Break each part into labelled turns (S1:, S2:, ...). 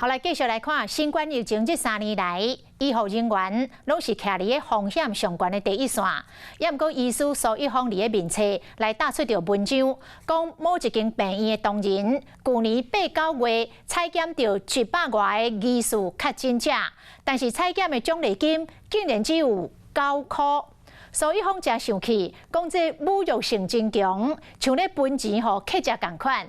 S1: 好來，繼續來看新冠疫情這3年來，醫護人員攏是徛佇咧風險上懸的第一線。也毋過，醫師蘇一峰佇咧面冊來打出著文章，講某一間病院的同仁，舊年八九月採檢著100外个疑似確診者，但是採檢的獎勵金竟然只有9箍。蘇一峰誠生氣，講這侮辱性真強，像咧分錢予乞食仝款。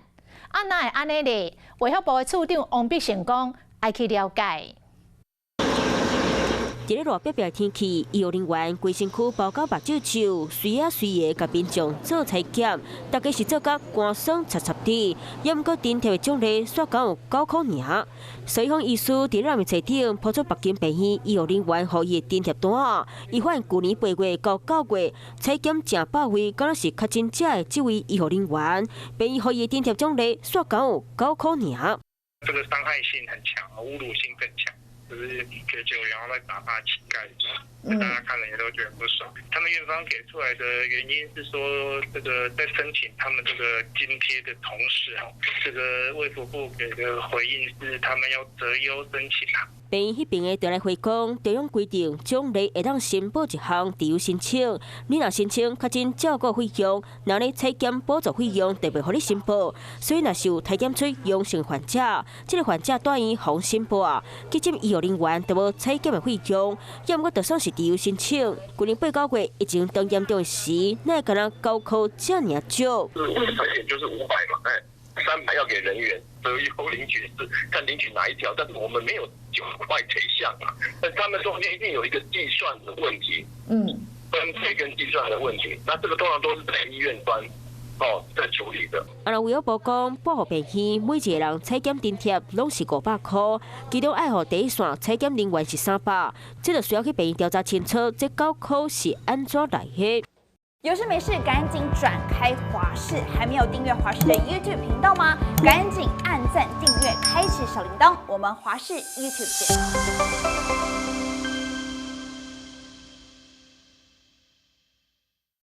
S1: 啊，哪會按呢咧？衛福部的處長王必勝講，愛去了解。
S2: 佇咧熱煏煏天氣，醫護人員規身軀包到目睭手，隨仔隨个共民眾做採檢，大家是做甲乾爽濕濕的。也毋過津貼的獎勵煞敢有9箍爾。所以講，醫師佇咧面冊頂拋出別間病院醫護人員予伊的津貼單，伊發現舊年8月到9月採檢成百位，敢若是確診者的這位醫護人員，病院予伊的津貼獎勵煞敢有9箍爾。
S3: 這個傷害性很強，侮辱性更強。就是給酒，然後來打他乞丐，大家看了也都覺得不爽。他們院方給出來的原因是說，這個在申請他們這個津貼的同時，哈，這個衛福部給的回應是，他們要擇優申請啊。
S2: 病院彼邊的就來回講，中央規定獎勵會當申報一項自由申請，你若申請確診照顧費用，若咧採檢補助費用就袂予你申報，所以若是有篩檢出陽性患者，這個患者住院予申報啊，急診醫護人員就無採檢的費用，猶毋過就算是自由申請，舊年八九月疫情當嚴重時，哪會敢若9箍遮爾少？
S4: 採檢就是500嘛，哎，300要給人員，擇優領取是看領取哪一條，但是我們沒有9塊這項啊，但他們中間一定有一個計算的問題，分配跟計算的問題，那這個通常都是在醫院端哦在處理的。
S2: 啊，若衛福部講，報予病院每一個人採檢津貼攏是500箍，其中愛予第一線採檢人員是300，這就需要去病院調查清楚，這九箍是按怎來的。
S5: 有事沒事趕緊轉開華視，還沒有訂閱華視的 YouTube 頻道嗎？趕緊按讚、訂閱、開啟小鈴鐺，我們華視 YouTube 見。